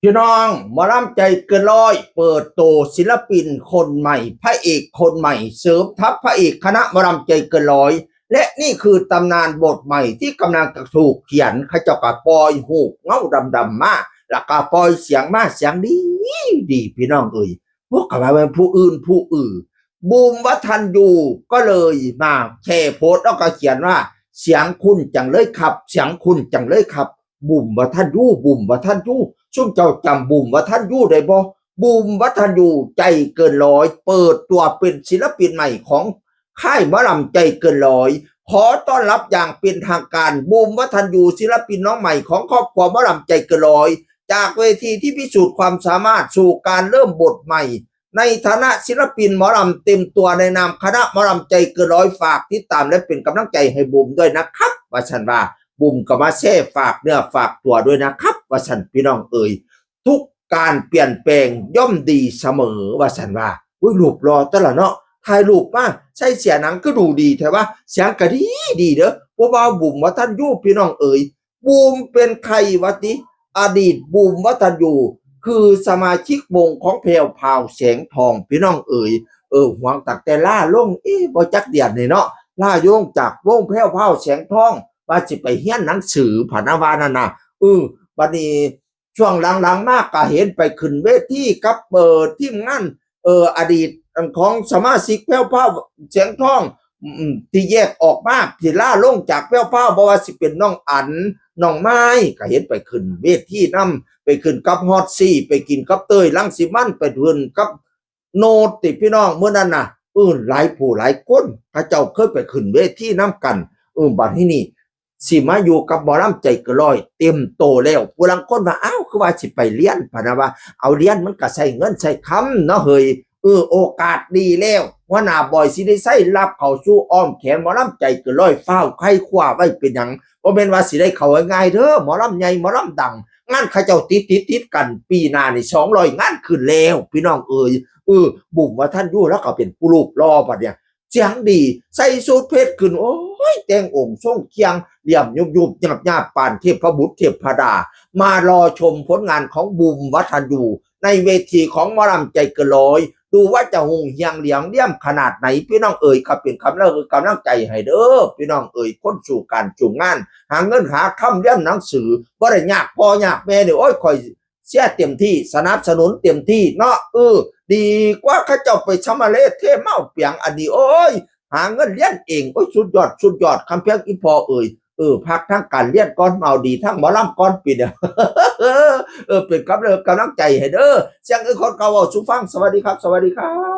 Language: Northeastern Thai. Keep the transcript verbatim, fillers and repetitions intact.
พี่น้อง หมอลำใจเกินร้อย เปิดตัวศิลปินคนใหม่ พระเอกคนใหม่ เสริมทัพพระเอกคณะหมอลำใจเกินร้อย และนี่คือตำนานบทใหม่ที่กำลังจะถูกเขียน เขาเจ้าก็ปล่อยรูปเงาดำๆมา แล้วก็ปล่อยเสียงมา เสียงดีดีพี่น้องเอ๋ย พวกกะว่าเป็นผู้อื่นผู้อื่น บูมวัฒนยูก็เลยมาแชร์โพสต์แล้วก็เขียนว่า เสียงคุณจังเลยครับ เสียงคุณจังเลยครับ บูมวัฒนยู บูมวัฒนยู ซุมเจ้าจำบูมวัฒนยูได้บ่ บูมวัฒนยูใจเกินร้อย เปิดตัวเป็นศิลปินใหม่ของค่ายหมอลำใจเกินร้อย ขอต้อนรับอย่างเป็นทางการ บูมวัฒนยู ศิลปินน้องใหม่ของครอบครัวหมอลำใจเกินร้อย จากเวทีที่พิสูจน์ความสามารถสู่การเริ่มบทใหม่ ในฐานะศิลปินหมอลำเต็มตัวในนามคณะหมอลำใจเกินร้อย ฝากติดตามและเป็นกำลังใจให้บูมด้วยนะครับ ว่าซั่นว่า บูมก็มาแชร์ฝากเนื้อฝากตัวด้วยนะครับ ว่าซั่นพี่น้องเอ๋ย ทุกการเปลี่ยนแปลงย่อมดีเสมอ ว่าซั่นว่า อุ้ย รูปหล่อแต่ละเนาะ ถ่ายรูปมาใส่เสื้อหนังคือดูดีแท้วะ เสียงก็ดีดีเด้อ เพราะว่าบูมวัฒนยู พี่น้องเอ๋ย บูมเป็นใครวะติ อดีตบูมวัฒนยู คือสมาชิกวงของแพรวพราวแสงทอง พี่น้องเอ๋ย เออ หวงตั้งแต่ลาลง เอ๊ะ บ่จักเดือนนี่เนาะ ลาลงจากวงแพรวพราวแสงทอง ว่าสิไปเรียนหนังสือ พะนะว่านั่นน่ะ เออ บัดนี้ ช่วงหลังๆมาก็เห็นไปขึ้นเวทีกับ เอ่อ ทีมงาน เอ่อ อดีตของสมาชิกแพรวพราวแสงทอง อืม ที่แยกออกมา ที่ลาลงจากแพรวพราว บ่ว่าสิเป็นน้องอั๋น น้องไม้ ก็เห็นไปขึ้นเวทีนำ ไปขึ้นกับฮอตซี่ ไปกินกับเต้ย รังสิมันต์ ไปขึ้นกับโนดติพี่น้อง มื้อนั้นน่ะ เออ หลายผู้หลายคน เขาเจ้าเคยไปขึ้นเวทีนำกัน เออ บัดทีนี้ สิมาอยู่กับหมอลำใจเกินร้อยเต็มโตแล้ว ผู้ลางคนว่า อ้าว คือว่าสิไปเรียน พะนะว่า เอาเรียนมันก็ใช้เงินใช้คำเนาะเฮ้ย เออ โอกาสดีแล้ว หัวหน้าบอยสิริชัยรับเข้าสู่อ้อมแขนหมอลำใจเกินร้อย ฟ้าวไขว่คว้าไว้เป็นหยัง บ่แม่นว่าสิได้เข้าง่ายๆเด้อ หมอลำใหญ่หมอลำดัง งานเขาเจ้าติดๆๆกัน ปีหน้านี่สองร้อยงานขึ้นแล้ว พี่น้องเอ๋ย เออ บูมวัฒนยู แล้วก็เป็นผู้รูปหล่อบัดเนี่ย เสียงดี ใส่สูทเพชรขึ้น โอ้ย แต่งองค์ทรงเครื่อง เหลี่ยมยุบๆ หยาบๆ ปานเทพบุตรเทพดา มารอชมผลงานของบูมวัฒนยู ในเวทีของหมอลำใจเกินร้อย ดูว่าจะฮุ่งเฮียงเหลียงเลี่ยมขนาดไหน พี่น้องเอ๋ย ครับ เป็นกำลัง กำลังใจให้เด้อ พี่น้องเอ๋ย คนสู่การสู่งาน หาเงินหาคำเรียนหนังสือ บ่ได้ยากพ่อยากแม่เด้อ โอ้ย ข้อย เชียร์เต็มที่ สนับสนุนเต็มที่เนาะ เออ ดีกว่าเขาเจ้าไปชะมะเลเทเมาเปียง อันนี้ โอ้ย หาเงินเรียนเอง โอ้ย สุดยอด สุดยอด คำเพียงอีพ่อเอ๋ย เออ พักทางการเรียนก่อน เมาดีทางหมอลำก่อน ปีเดียว เออ เป็นกำลัง กำลังใจให้เด้อ เสียงอื่นคนเก่าเว้าสู่ฟัง สวัสดีครับ สวัสดีครับ